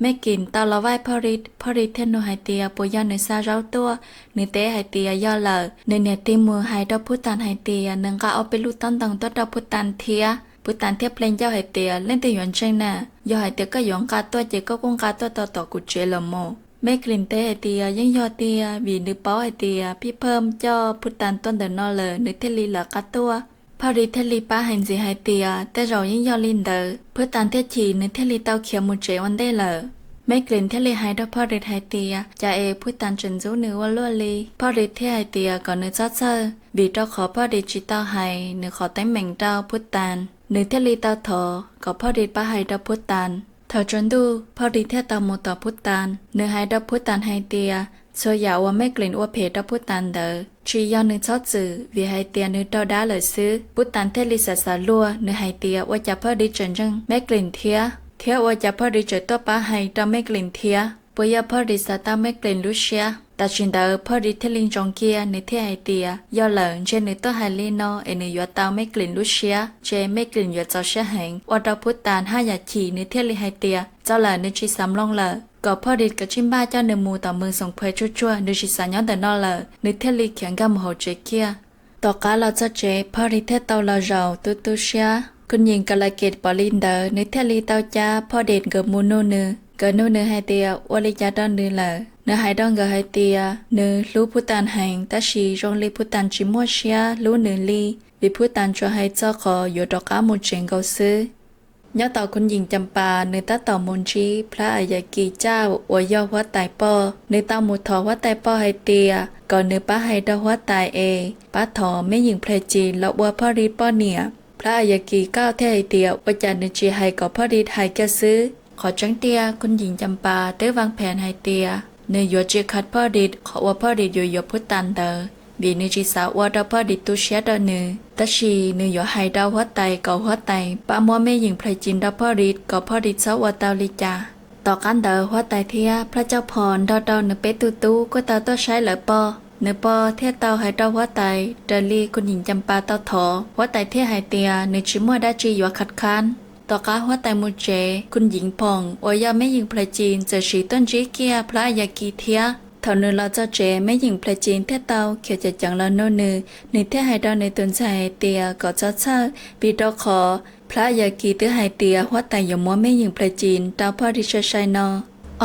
Meglin tau los vaij Phoj Ris, Phoj Ris thiaj nug hais tias puas yog nws xa zaub tuaj. Nws teb hais tias yog lawm. Nws niam tig mus hais rau Phub Tas hais tias nws nqa ob peb lub taub ntoo tuaj rau Phub Tas thiab. Phub Tas thiaj pleg ncauj hais tias leej twg yuav ntseeg na, yog hais tias koj yuav nqa tuaj ces koj kuj nqa tuaj tau tom kuv tsev los mus. Meglin teb hais tias yeej yog tiag, vim nws paub hais tias Phij Phaj coj Phub Tas tuaj ntawm no lawm nws thiaj li lawv qab tuaj. Phoj Ris thiaj li pab hais ntxiv hais tias tej zaum yeej yog li ntawd. Phub Tas thiaj chim, nws thiaj li tau khiav mus tsev ua ntej lawm. Meglin thiaj li hais rau Phoj Ris hais tias cas es Phub Tas tseem ntxub nws ua luaj li. Phoj Ris thiaj hais tias kom nws txhob txhawj, vim rau qhov Phoj Ris tsis tau hais nws qhov teeb meem rau Phub Tas, nws thiaj li tau thov kom Phoj Ris pab hais rau Phub Tas. Thaum tsaus ntuj Phoj Ris thiaj tau mus tom Phub Tas, nws hais rau Phub Tas hais tias txhua yam uas Meglin ua phem rau Phub Tas ntawd tsis yog nws txhob txwm, vim hais tias nws raug dab lawm xwb. Phub Tas thiaj li xav xav luag, nws hais tias ua cas Phoj Ris tseem ntseeg Meglin thiab, thiab ua cas Phoj Ris tseem tuaj pab hais rau Meglin thiab, puas yog Phoj Ris xav tau Meglin lub siab? Tam sim ntawd Phoj Ris thiaj li ntsoov kiag, nws thiaj hais tias yog lawm, ntshe nws tuaj hais li no es nws yuav tau Meglin lub siab, ntshe Meglin yuav txaus siab heev. Ua rau Phub Tas haj yam chim, nws thiaj li hais tias txog lawm nws tsis xav mloog lawm, kom Phoj Ris kav tsij npaj coj nws mus tom Moos Xoom Phuas tsuag tsuag, nws tsis xav nyob ntawm no lawm. Nws thiaj li khiav nkag mus hauv tsev kiag. Tom qab los txog tsev, Phoj Ris thiaj tau los zaum tu tu siab. Khun Yim Kas Las Kes pom li ntawd, nws thiaj li tau cab Phoj Ris nkawd mus nug nws. Nkawd nug nws hais tias ua li cas rau nws lawm. Nws hais rau nkawd hais tias nws hlub Phub Tas heev, tab sis zoo li Phub Tas tsis muaj siab hlub nws li, vim Phub Tas tsuas hais txog qhov yuav rov qab mus tsev nkaus xwb. Nyob tom Khun Yim Cas Pas, nws tab tom mus ntsib Plab As Yas Kis Caj uas yog huab tais poj. Nws tau mus thov huab tais poj hais tias kom nws pab hais rau huab tais es pab thov Meb Yeem Plas Cis los ua Phoj Ris poj niam. Plab As Yas Kis Caj thiaj hais tias ua cas nws tsis hais kom Phoj Ris hais kiag xwb. Qhov tseeb tiag, Khun Yim Cas Pas twb vaj phem hais tias nws yuav tsis khav Phoj Ris qhov uas Phoj Ris yuav yuav Phub Tas ntawd, vim nws tsis xav ua rau Phoj Ris tu siab rau nws. Tab sis nws yuav hais rau huab tais kom huab tais pab muab Meb Yeem Plas Cis nrog Phoj Ris kom Phoj Ris txhob ua tau li cas. Tom qab ntawd huab tais thiab Plab Cauj Phos nrog rau nws peb tug tub kuj tau tuaj saib lawv pog. Nws pog thiaj tau hais rau huab tais raws li Khun Yim Cas Pas tau thov. Huab tais thiaj hais tias nws tsis muaj dab tsi yuav khav khab. Tom qab huab tais mus tsev, Khun Yim Phoom uas yog Meb Yeem Plas Cis txawm sim tuaj ntsib kiag Plab As Yas Kis thiab. Thaum nws los txog tsev, Meb Yeem Plas Cis thiaj tau khiav ceev ceev los nug nws. Nws thiaj hais rau nws tus ntxhais hais tias kom txhob txhawj, vim rau qhov Plab As Yas Kis twb hais tias huab tais yuav muab Meb Yeem Plas Cis rau Phoj Ris sai sai no.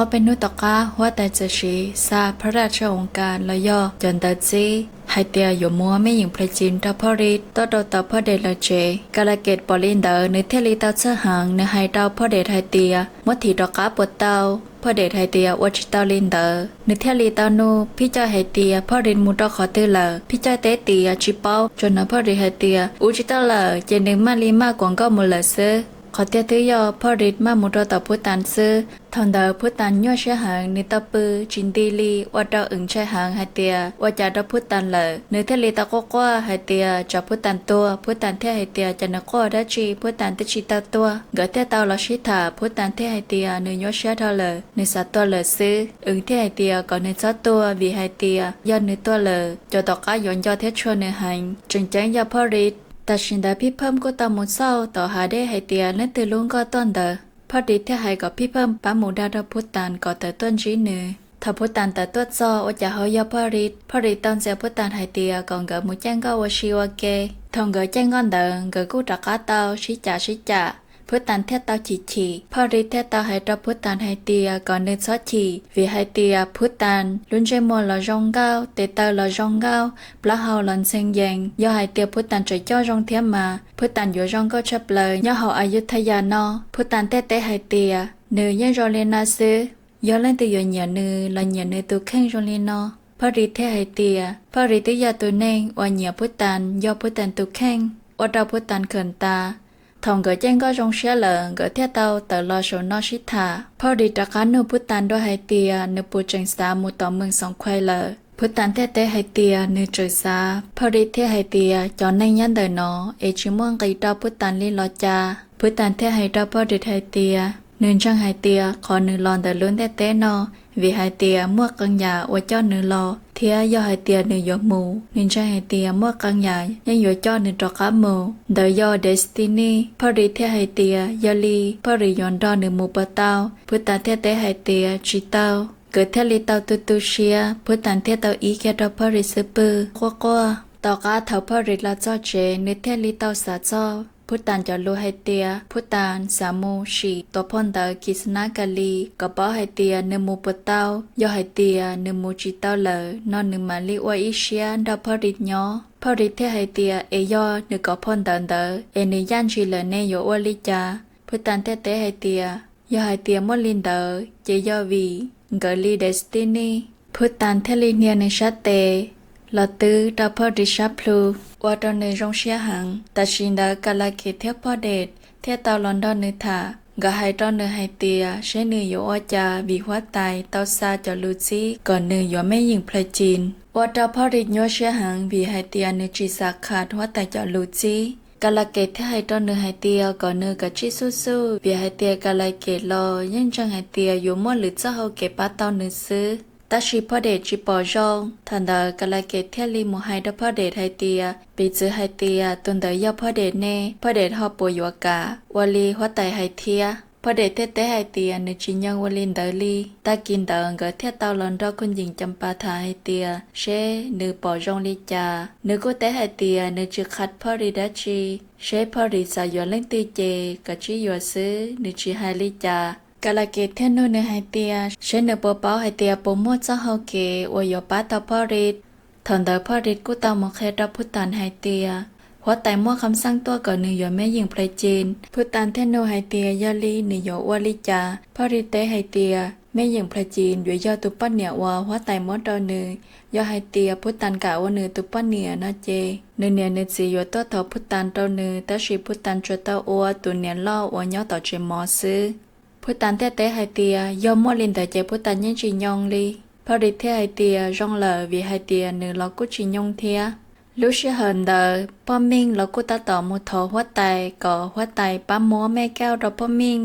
Ob peb hnub tom qab, huab tais txawm sim xa Phaj Raj Tsaj Oos Kas los yog cov ntawv txib hais tias yuav muab Meb Yeem Plas Cis rau Phoj Ris tuaj rau tom Phoj Ris lawv tsev. Kas Las Kes pom li ntawd, nws thiaj li tau txhawj heev, nws hais rau Phoj Ris hais tias muab thim rov qab puas tau? Phoj Ris hais tias ua tsis tau li ntawd. Nws thiaj li tau nug Phij Coj hais tias Phoj Ris mus rau qhov twg lawm. Phij Coj teb tias tsis paub, tsuas hnov Phoj Ris hais tias ua tsis tau lawm ces nws mam li maj kuas nkauj mus lawm xwb. Qhov tiag twb yog Phoj Ris maj mus rau tom Phub Tas xwb. Thaum ntawd Phub Tas nyuaj siab heev, nws tau pw tsis nti li, ua rau Wm ntshai heev hais tias ua cas rau Phub Tas lawm. Nws thiaj li tau quaj quaj hais tias tsam Phub Tas tuag. Phub Tas thiaj hais tias cas nws quaj dab tsi, Phub Tas twb tsis tau tuag. Nkawd thiaj tau los sib tham, Phub Tas thiaj hais tias nws nyuaj siab dhau lawm, nws xav tuag lawm xwb. Wm thiaj hais tias kom nws txhob tuag, vim hais tias yog nws tuag lawm, cov tom qab yuav nco thiab tshua nws heev. Tseem ceeb yog Phoj Ris. Tam sim ntawd Phij Phaj kuj tau mus xauj tom hav dej hais tias leej twg lub nkoj tuaj ntawd. Phoj Ris thiaj hais kom Phij Phaj pab mus dag rau Phub Tas kom tawm tuaj ntsib nws. Thaum Phub Tas tawm tuaj txog, ua cas ho yog Phoj Ris. Phoj Ris tau ntxias Phub Tas hais tias kom nkawd mus caij nkoj ua si ua ke. Thaum nkawd caij nkoj ntawd, nkawd kuj rov qab tau sib cav sib cam. Phub Tas thiaj tau chim chim. Phoj Ris thiaj tau hais rau Phub Tas hais tias kom nws txhob chim, vim hais tias Phub Tas lub ntsej muag los zoo nkauj, tes taw los zoo nkauj, plaub hau los ntxhee yees. Yog hais tias Phub Tas tseem coj zoo thiab mas Phub Tas yuav zoo nkauj tshaj plaws nyob hauv Ayutthaya no. Phub Tas thiaj teb hais tias nws yeej zoo li no xwb, yog leej twg yuav nyiam nws los nyiam nws tus kheej zoo li no. Phoj Ris thiaj hais tias Phoj Ris twb yog tus neeg uas nyiam Phub Tas, yog Phub Tas tus kheej, ua rau Phub Tas khawm tas. Thaum nkawd caij nkoj zoo siab lawm, nkawd thiaj tau tawm los saum no sib tham. Phoj Ris rov qab nug Phub Tas dua hais tias nws puas tseem xav mus tom Moos Xoom Khuais lawm. Phub Tas thiaj teb hais tias nws tseem xav. Phoj Ris thiaj hais tias cov neeg nyob ntawm no es tsis muaj nqis rau Phub Tas li los cas. Phub Tas thiaj hais rau Phoj Ris hais tias Nws ntseeg hais tias qhov nws los ntawm lub ntiaj teb no vim hais tias muaj qee yam uas coj nws los, thiab yog hais tias nws yuav mus, nws ntseeg hais tias muaj qee yam yeej yuav coj nws rov qab mus. Ntawd yog destiny. Phoj Ris thiaj hais tias yog li Phoj Ris yuav nrog nws mus puas tau? Phub Tas thiaj teb hais tias tsis tau. Nkawd thiaj li tau tu tu siab, Phub Tas thiaj tau ib kiag rau Phoj Ris xub pwg quaj quaj. Tom qab thaum Phoj Ris los txog tsev, nws thiaj li tau xav txog Phub Tas cov lus hais tias Phub Tas xav mus sim tua phau ntawv Kisana Kali kom paub hais tias nws mus puas tau. Yog hais tias nws mus tsis tau lawm no nws mam li ua ib siab nrog Phoj Ris nyob. Phoj Ris thiaj hais tias es yog nws kov phau ntawv ntawd es nws yaj ntshis lawm ne yuav ua li cas? Phub Tas thiaj teb hais tias yog hais tias muaj li ntawd ces yog vim nkawd li destiny. Phub Tas thiaj li hnia nws sab tes los twb rau Phoj Ris sab plhu, ua rau nws zoo siab heev. Tam sim ntawd Kalaket thiab Phoj Des thiaj tau los nrog nws tham. Nkawd hais rau nws hais tias seb nws yuav ua cas vim huab tais tau xa cov lus txib kom nws yuav mej yeem plhaws cim. Ua rau Phoj Ris nyuaj siab heev vim hais tias nws tsis xav kham huab tais cov lus txib. Kalaket thiaj hais rau nws hais tias kom nws kav tsij xuj xuj vim hais tias Kalaket los yeej ntseeg hais tias yuav muaj lwm txoj hau kev pab tau nws xwb. Tab sis Phoj Des tsis pom zoo. Thaum ntawd Kalaket thiaj li mus hais rau Phoj Des hais tias piv txwv hais tias tus ntawd yog Phoj Des ne, Phoj Des ho puas yuav kam ua li huab tais hais thiab? Phoj Des thiaj teb hais tias nws tsis nyoo ua li ntawd li. Tag kis ntawd nkawd thiaj tau los nrog Khun Yees Cam Pas tham hais tias seb nws pom zoo li cas. Nws kuj teb hais tias nws tsis kham Phoj Ris dab tsi, seb Phoj Ris xav yuav leej twg ces kav tsij yuav xwb, nws tsis hais li cas. Kalaket thiaj nug nws hais tias seb nws puas paub hais tias puas muaj txoj hau kev uas yuav pab tau Phoj Ris. Thaum ntawd Phoj Ris kuj tau mus qhia rau Phub Tas hais tias huab tais muab kham xeej tuaj kom nws yuav mej yeem plhaws cim. Phub Tas thiaj nug hais tias yog li nws yuav ua li cas. Phoj Ris teb hais tias mej yeem plhaws cim yuav yog tus poj niam uas huab tais muab rau nws. Yog hais tias Phub Tas kam ua nws tus poj niam no ces nws niam nws txiv yuav tuaj thov Phub Tas rau nws, tab sis Phub Tas tsuas tau ua tus niam loj uas nyob tom tsev mov xwb. Phub Tas thiaj teb hais tias yog muaj li ntawd ces Phub Tas yeej tsis nyoo li. Phoj Ris thiaj hais tias zoo lawm vim hais tias nws los kuj tsis nyoo thiab. Lub sij hawm ntawd Phoj Meej los kuj tab tom mus thov huab tais kom huab tais pab muab Mej Kauj rau Phoj Meej.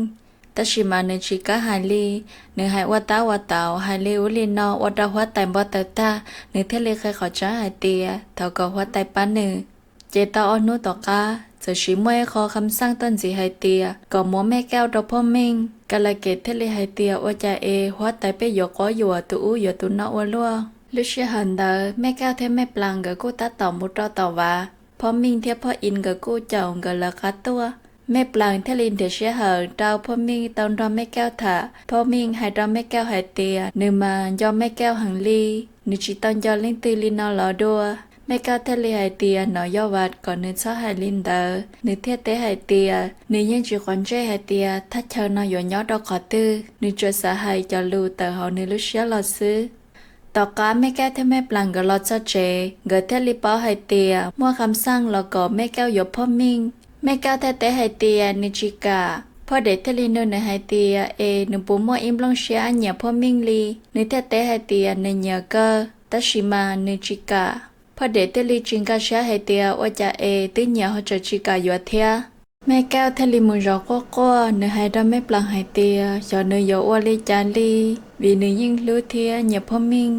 Tab sis mas nws tsis kam hais li, nws hais ua tab ua tauv hais li ub li no ua rau huab tais npau taws tag, nws thiaj li qhia qhov tseeb hais tias thov kom huab tais pab nws. Ces tau ob hnub tom qab txawm sim muaj ib qho kham xeej tuaj ntxiv hais tias kom muab Mej Kauj rau Phoj Meej. Kalaket thiaj li hais tias ua cas es huab tais peb yuav quab yuam tus ub yuav tus no ua luaj. Lub sij hawm ntawd Mej Kauj thiab Mej Plaas nkawd kuj tab tom mus rau tom vaj, Phoj Meej thiab Phoj Ib nkawd kuj caum nkawd lawv qab tuaj. Mej Plaas thiaj li nrhiav sij hawm rau Phoj Meej tau nrog Mej Kauj tham. Phoj Meej hais rau Mej Kauj hais tias nws mas nco Mej Kauj heev li, nws tsis tau nco leej twg li no los dua. Mej Kauj thiaj li hais tias nov yog vaj kom nws txhob hais li ntawd. Nws thiaj teb hais tias nws yeej tsis quav ntsej hais tias thaj chaw no yuav nyob rau qhov twg, nws tsuas xav hais cov lus tawm hauv nws lub siab los xwb. Tom qab Mej Kauj thiab Mej Plaas nkawd los txog tsev, nkawd thiaj li paub hais tias muaj kham xeej los kom Mej Kauj yuav Phoj Meej. Mej Kauj thiaj teb hais tias nws tsis kam. Phoj Des thiaj li nug nws hais tias es nws puas muaj ib nplooj siab nyiam Phoj Meej li. Nws thiaj teb hais tias nws nyiam kawg, tab sis mas nws tsis kam. Phoj Des thiaj li tsis nkag siab hais tias ua cas es twb nyiam ho tseem tsis kam yuav thiab. Mej Kauj thiaj li mus zov quaj quaj, nws hais rau Mej Plaas hais tias xyov nws yuav ua li cas li, vim nws yeej hlub thiab nyiam Phoj Meej.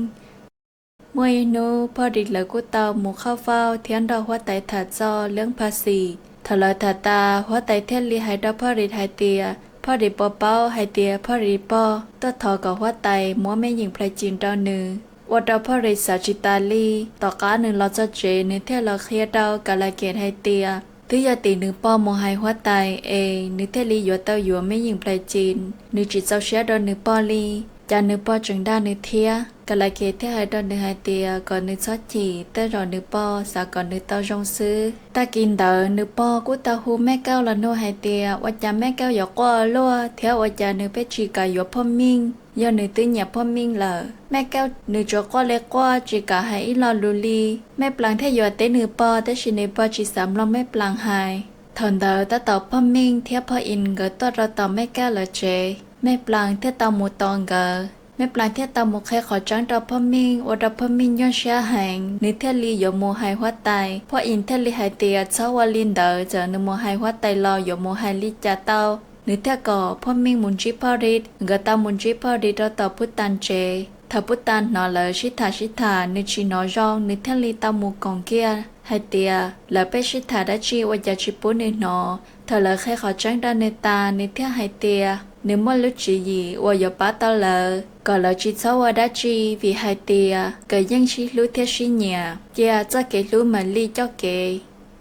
Muaj ib hnub Phoj Ris lawv kuj tau mus qhauj fauj thiab nrog huab tais tham txog leej pha xis. Thaum lawv tham tas, huab tais thiaj li hais rau Phoj Ris hais tias Phoj Ris puas paub hais tias Phoj Ris pog tuaj thov kom huab tais muab Mej Yeem Plhaws Cim rau nws, ua rau Phoj Ris xav tsis tas li. Tom qab nws los txog tsev, nws thiaj los qhia rau Ka La Kes hais tias twb yog tim nws pog mus hais huab tais es nws thiaj li yuav tau yuav Mej Yeem Plhaws Cim, nws tsis txaus siab rau nws pog li, cas nws pog tseem dag nws thiab. Ka La Kes thiaj hais rau nws hais tias kom nws txhob chim, tej zaum nws pog xav kom nws tau zoo xwb. Tag kis ntawd nws pog kuj tau hu Mej Kauj los nug hais tias ua cas Mej Kauj yuav quaj luaj thiab ua cas nws pheej tsis kam yuav Phoj Meej, yog nws twb nyiam Phoj Meej lawm. Mej Kauj nws tsuas quaj li quaj tsis kam hais ib lo lus li. Mej Plaas thiaj yuav teb nws pog, tab sis nws pog tsis xav mloog Mej Plaas hais. Thaum ntawd tab tom Phoj Meej thiab Phoj Ib nkawd tuaj rau tom Mej Kauj lawv tsev, Mej Plaas thiaj tau mus tos nkawd. Mej Plaas thiaj tau mus qhia qhov tseeb rau Phoj Meej, ua rau Phoj Meej nyuaj siab heev, nws thiaj li yuav mus hais huab tais. Phoj Ib thiaj li hais tias txhob ua li ntawd, txawm nws mus hais huab tais los yuav mus hais li cas tau, Nws thiaj kom Phoj Meej mus ntsib Phoj Ris. Nkawd tau mus ntsib Phoj Ris rau tom Phub Tas tsev. Thaum Phub Tas hnov lawv sib tham sib tham, nws tsis hnov zoo, nws thiaj li tau mus koom kiag hais tias lawv pheej sib tham dab tsi ua cas tsis pub nws hnov. Thaum lawv qhia qhov tseeb rau nws tas, nws thiaj hais tias nws muaj lub tswv yim uas yuav pab tau lawv kom lawv tsis txhob ua dab tsi, vim hais tias nkawd yeej sib hlub thiab sib nyiam. Cia txoj kev hlub mam li coj kev.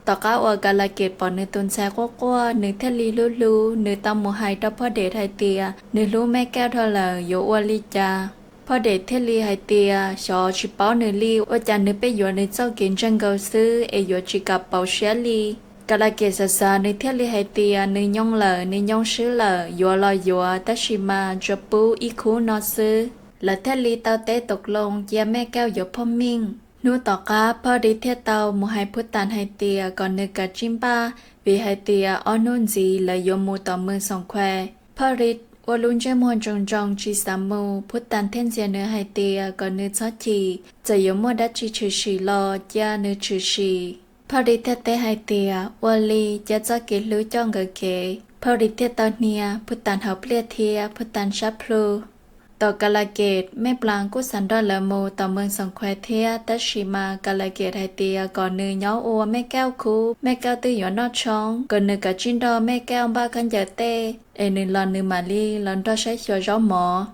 Tom qab uas Kalaket pom nws tus ntxhais quaj quaj, nws thiaj li hlub hlub, nws tau mus hais rau Phoj Des hais tias nws hlub Mej Kaub dhau lawm, yuav ua li cas. Phoj Des thiaj li hais tias xyov, tsis paub nws li, ua cas nws pheej yuav nws txoj kev ntseeg nkaus xwb es yuav tsis kam pauv siab li. Kalaket xav xav, nws thiaj li hais tias nws nyoo lawm, nws nyoo swb lawm, yuav los yuav, tab sis mas tsuas pub ib khub no xwb. Lawv thiaj li tau teb tau loo cia Mej Kaub yuav Phoj Meej. Hnub tom qab Phoj Ris thiaj tau mus hais Phub Tas hais tias kom nws kav tsij npaj, vim hais tias ob hnub ntxiv lawv yuav mus tom Moos Xoom Khuais. Phoj Ris ua lub ntsej muag ntsoov ntsoov tsis xav mus, Phub Tas thiaj ntxias nws hais tias kom nws txhob chim, txawm yuav muaj dab tsi tshwm sim los cia nws tshwm sim. Phoj Ris thiaj teb hais tias ua li, cia txoj kev hlub coj nkawd kev. Phoj Ris thiaj tau hnia Phub Tas hauv pliaj thiab Phub Tas sab plhu. Tom Kalaket, Mej Plas kuj xav nrog lawv mus tom Moos Xoom Khuais thiab, tab sis mas Kalaket hais tias kom nws nyob ua Mej Kaub khub, Mej Kaub twb yuav noj tshoob, kom nws kav tsij nrog Mej Kaub npaj khaub ncaws tej, es nws los nws mam li los nrog saib xyuas zaub mov.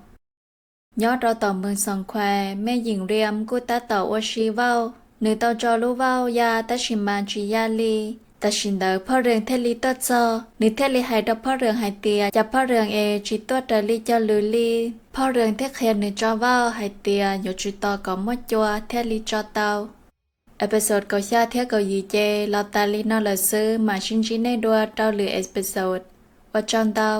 Nyob rau tom Moos Xoom Khuais, Mej Yeem Liam kuj tab tom ua si vauj. Nws tau tso lub vauj ya tab sis mas tsis ya li. Tam sim ntawd Phoj Rees thiaj li tuaj txog, nws thiaj li hais rau Phoj Rees hais tias cas Phoj Rees es tsis tuaj raws li cog lus li. Phoj Rees thiaj qhia nws tso vauj hais tias yuav tsum tos kom muaj cua thiaj li tso tau. Episode kaum xya thiab kaum yim ces los tas li no lawm xwb, mam sib ntsib nej dua rau lwm episode. Ua tsaug ntau.